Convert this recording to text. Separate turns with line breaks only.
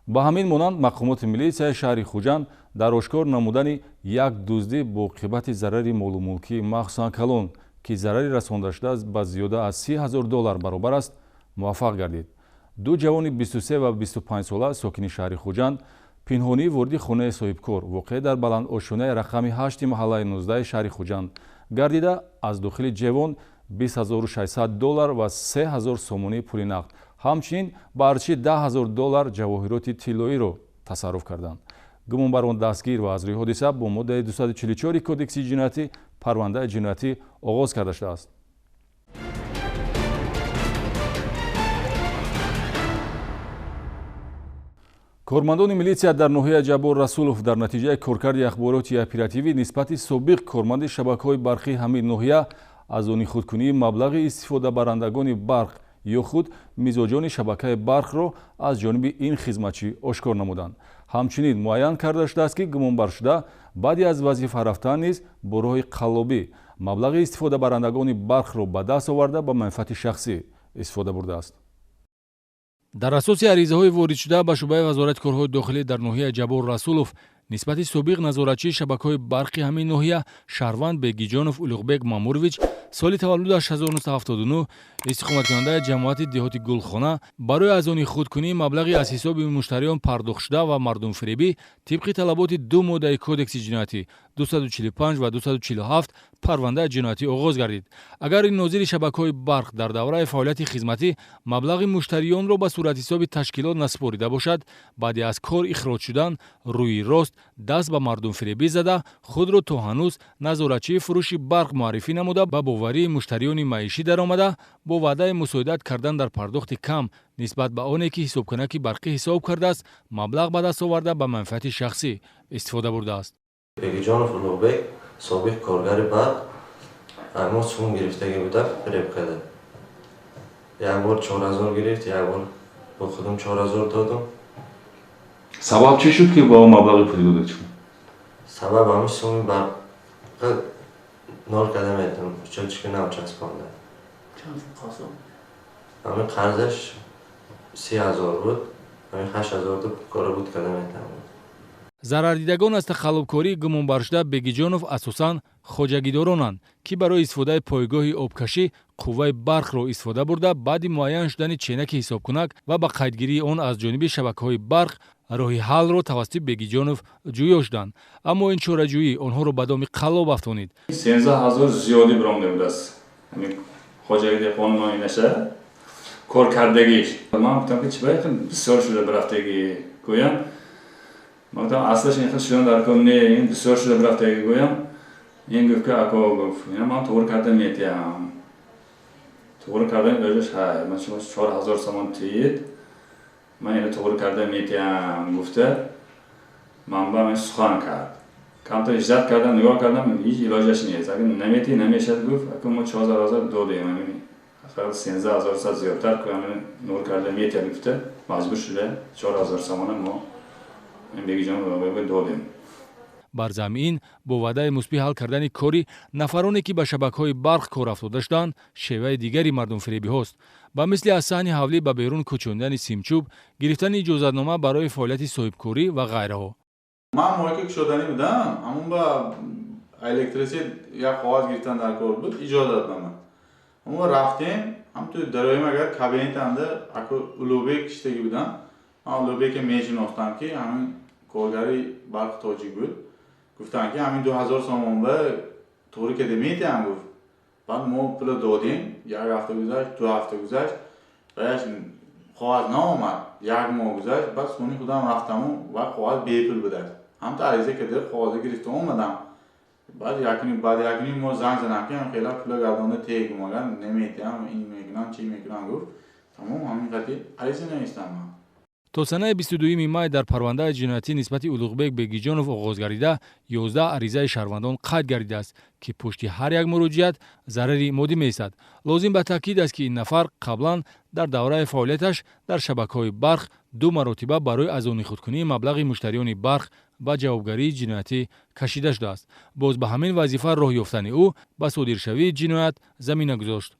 Ба ҳамин монанд мақомоти милитсияи шаҳри Хуҷанд дар ошкор намудани як дуздӣ бо оқибати зарари молу мулкии махсусан калон, ки зарари расондашуда ба зиёда аз $30 000 баробар аст, муваффақ гардид. Ду ҷавони 23 ва 25 сола сокини шаҳри Хуҷанд пинҳонии вориди хонаи соҳибкор воқеъ дар баландошёнаи рақами 8 маҳаллаи 19 шаҳри Хуҷанд гардида, аз дохили ҷевон $20 600 ва 3000 сомонии пули нақд, ҳамчунин ба арзиши $10 000 ҷавоҳироти тиллоиро тасарруф карданд. Гумонбарон дастгир ва аз рӯи ҳодиса бо моддаи 244 кодекси ҷиноятӣ парвандаи ҷиноятӣ оғоз карда шудааст. Кормандони милитсия дар ноҳияи Ҷаббор Расулов дар натиҷаи коркарди ахбороти оперативӣ нисбати собиқ корманди шабакаҳои барқии ҳамин ноҳия аз они худкунии маблағи истифодабарандагони барқ ё худ мизоҷони шабакаи барқро аз ҷониби ин хизматчӣ ошкор намуданд. Ҳамчунин муайян карда шудааст, ки гумонбаршуда баъди аз вазифа рафтан низ бо роҳи қаллобӣ маблағи истифодабарандагони барқро ба даст оварда ба манфиати шахсӣ истифода бурдааст. Дар асоси аризаҳои воридшуда ба шӯъбаи вазорати корҳои дохилӣ дар ноҳияи Ҷаббор Расулов нисбати собиқ назоратчии шабакаҳои барқи ҳамин ноҳия шаҳрванд Бегиҷонов Улуғбек Мамурович соли таваллудаш 1979 истиқоматкунандаи ҷамоати деҳоти Гулхона барои аз они худкунии маблағи аз ҳисоби муштариён пардохтшуда ва мардумфиребӣ тибқи талаботи ду моддаи кодекси ҷиноятӣ 245 ва 247 парвандаи ҷиноятӣ оғоз гардид. Агар ин нозири шабакаҳои барқ дар давраи фаъолияти хизматӣ маблағи муштариёнро ба суратҳисоби ташкилот насупорида бошад, баъди аз кор ихроҷ шудан рӯи рост даст ба мардумфиребӣ зада, худро то ҳанӯз назоратчии фурӯши барқ муаррифӣ намуда, ба боварии муштариёни маишӣ даромада, бо ваъдаи мусоидат кардан дар пардохти кам нисбат ба оне ки ҳисобкунаки барқӣ ҳисоб кардааст, маблағ ба даст оварда ба манфиати шахсӣ истифода бурдааст.
Бегиҷонов Улуғбек собиқ коргари барқ мо сум гирифтагӣ буда, фиреб карда. Як бор 4000 гирифт, як бор бо худам 4000 додам.
Сабаб чӣ шуд, ки ба он маблағи пулӣ додед шумо?
Сабаб ҳамин суми барқ нол карда метавонам, чунки нав часпонда. Ҳамин қарзаш 30 000 буд, ҳамин 8000 ду кора буд карда метавонам.
Зарардидагон аз тақаллубкории гумонбаршуда Бегиҷонов асосан хоҷагидоронанд, ки барои истифодаи пойгоҳи обкашӣ қувваи барқро истифода бурда, баъди муайян шудани ченаки ҳисобкунак ва ба қайдгирии он аз ҷониби шабакаҳои барқ роҳи ҳаллро тавассути Бегиҷонов ҷӯё шуданд. Аммо ин чораҷӯӣ онҳоро ба доми қаллоб афтонид.
13 000 зиёдӣ биромда будааст. Ҳамин хоҷаги деҳқони инаша кор кардагиш. Ман гуфтам, ки чӣ бояд бисёр шуда бирафтагӣ гӯям. Ман гуфтам, аслаш ин хел шудан дар кор не, ин бисёр шуда бирафтагӣ гӯям. Ин гуфт, ки ако, гуфт, ина ман туғри карда метиҳам. Туғри кардан илоҷаш ҳай. Ман шумо 4000 сомон тиед, ман ина туғри карда метиҳам гуфта, ман ба ман сухан кард. Камтар иждат кардам, нигоҳ кардам, ҳеҷ илоҷаш нест. Агар наметиҳ, намешад гуфт, ако мо 4000 додем, ҳамин фақат 13 000 сад зиёдтар ку, ҳамин нур карда метиҳад гуфта, маҷбур шуда 4000 сомона мо Бегиҷон додем.
Бар замми ин бо ваъдаи мусбӣ ҳал кардани кори нафароне, ки ба шабакаҳои барқ кор афтода шуданд, шеваи дигари мардумфиребиҳост. Ба мисли аз саҳни ҳавлӣ ба берун кӯчондани симчӯб, гирифтани иҷозатнома барои фаъолияти соҳибкорӣ ва ғайраҳо.
Ман моҳи ки кушоданӣ будам, ҳамун ба электрисит як коғаз гирифтан дар кор буд, иҷозатнома. Ҳамун рафтем, ҳамту дароем, агар кабинетанда аку Улуғбек киштагӣ будам. Ман Улуғбека мешинохтам, ки ҳамин коргари барқи тоҷик буд. Гуфтанд, ки ҳамин 2000 сомон ба туғри када метиҳам гуфт. Баъд мо пула додем, як ҳафта гузашт, 2 ҳафта гузашт, ваяш коғаз наомад, як моҳ гузашт, баъд сони худам рафтаму ва коғаз бепул будааст. Ҳамта ариза када коғаза гирифта омадам. Баъд баъд якним моҳ занг задам, ки ҳам хела пула гардонда тег омаган, наметиҳам, ин мекунам, чӣ мекунам гуфт. Тамом, ҳамин қати ариза навиштам ман.
То санаи 22 май дар парвандаи ҷиноятӣ нисбати Улуғбек Бегиҷонов оғоз гардида, 11 аризаи шаҳрвандон қайд гардидааст, ки пушти ҳар як муроҷиат зарари моддӣ меистад. Лозим ба таъкид аст, ки ин нафар қаблан дар давраи фаъолияташ дар шабакаҳои барқ ду маротиба барои аз они худкунии маблағи муштариёни барқ ба ҷавобгарии ҷиноятӣ кашида шудааст. Боз ба ҳамин вазифа роҳ ёфтани ӯ ба содиршавии ҷиноят замина гузошт.